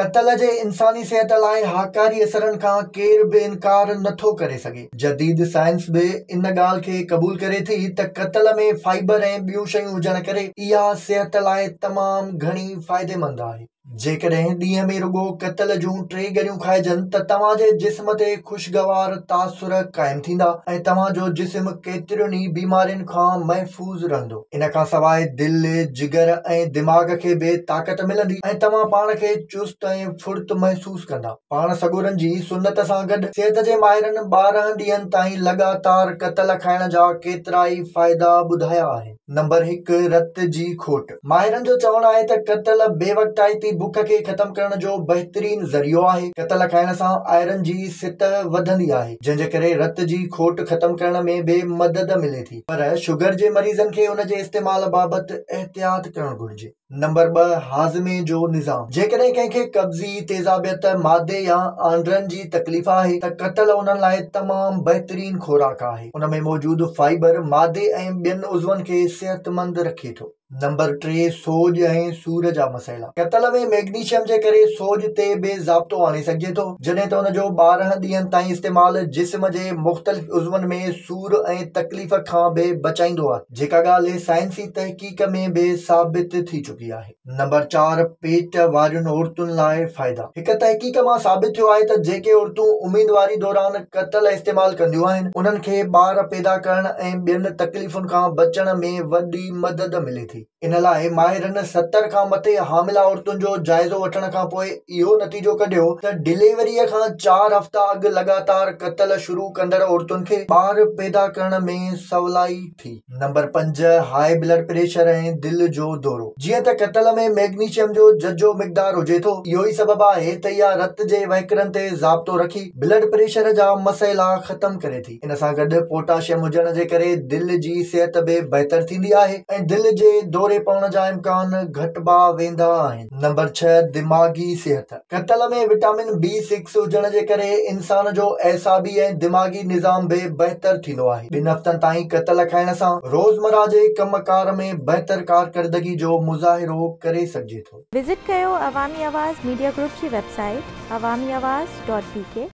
ڪتل جي انساني صحت لاء هاڪاري اثرن کان ڪير به انڪار نٿو ڪري سگهي. جديد سائنس به ان ڳالهه کي قبول ڪري ٿي ته ڪتل ۾ فائبر ۽ ٻيون شيون هجڻ ڪري اها صحت لاء تمام گهڻي فائديمند آهي. جيڪڏهن ڏينهن ۾ رڳو ڪتل جون ٽي ڳريون کائجن ته توهان جي جسم تي خوشگوار تاثر قائم ٿيندا ۽ توهان جو جسم ڪيترين ئي بيمارين کان محفوظ رهندو. ان کان سواء دل، جگر ۽ دماغ کي به طاقت ملندي ۽ توهان پاڻ کي چست ۽ ڦڙت محسوس ڪندا. پاڻ سڳورن جي سنت سان گڏ صحت جي ماهرن 12 ڏينهن تائين لڳاتار ڪتل کائڻ جا ڪيترائي فائدا ٻڌايا آهن. نمبر 1، رت جي کوٽ. ماهرن جو چوڻ آهي ته ڪتل بي وقتائتي بک کي ختم ڪرڻ جو بهترين ذريعو آهي. ڪتل کائڻ سان آئرن جي سطح وڌندي آهي، جنهن جي ڪري رت جي کوٽ ختم ڪرڻ ۾ به مدد ملي ٿي، پر شگر جي مريضن کي ان جي استعمال بابت احتياط ڪرڻ گهرجي. نمبر 2، هاضمي جو نظام. جيڪڏهن ڪنهن کي قبضي، تيزابيت، معدي يا آنڊرن جي تڪليف آهي ته ڪتل انهن لاء تمام بهترين خوراڪ آهي. ان ۾ موجود فائبر معدي ۽ ٻين عضون کي صحتمند رکي ٿو. نمبر 3، سوڄ ۽ سور جا مسئلا. ڪتل ۾ ميگنيشيم جي ڪري سوڄ تي به ضابطو آڻي سگهجي ٿو، جڏهن ته ان جو 12 ڏينهن تائين استعمال جسم جي مختلف عضون ۾ سور ۽ تڪليف کان به بچائيندو آهي، جيڪا ڳالهه سائنسي تحقيق ۾ به ثابت ٿي چڪي آهي. نمبر 4، پيٽ وارين عورتن لاء فائدا. هڪ تحقيق مان ثابت ٿيو آهي ته جيڪي عورتون اميدواري دوران ڪتل استعمال ڪنديون آهن، انهن کي ٻار پيدا ڪرڻ ۽ ٻين تڪليفن کان بچڻ ۾ وڏي مدد ملي ٿي. ان لاء ماهرن 70 کان مٿي حاملا عورتن جو جائزو وٺڻ کانپوء اهو نتيجو ڪڍيو ته ڊليوريء کان 4 هفتا اڳ لڳاتار ڪتل شروع ڪندڙ عورتن کي ٻار پيدا ڪرڻ ۾ سولائي ٿي. نمبر 5، هاء بلڊ پريشر ۽ دل جو دورو. جيئن ته ڪتل ۾ ميگنيشيم جو ججهو مقدار هجي ٿو، اهو ئي سبب آهي ته اها رت جي وهڪرن تي ضابطو رکي بلڊ پريشر جا مسئلا ختم ڪري ٿي. ان سان گڏ پوٽاشيم هجڻ جي ڪري دل جي صحت به بهتر ٿيندي آهي ۽ دل جي دوري پوڻ جا امڪان گهٽبا ويندا آهن. نمبر 6، دماغي صحت. ڪتل ۾ وٽامن بي سڪس هجڻ جي ڪري انسان جو اعصابي ۽ دماغي نظام به بهتر ٿيندو آهي. 2 هفتن تائين ڪتل کائڻ سان روزمره جي ڪم ڪار ۾ بهتر ڪارڪردگي جو مظاهرو ڪري سگهجي ٿو. وزٽ ڪيو عوامي آواز ميڊيا گروپ جي web site Awami Awaz dot B K.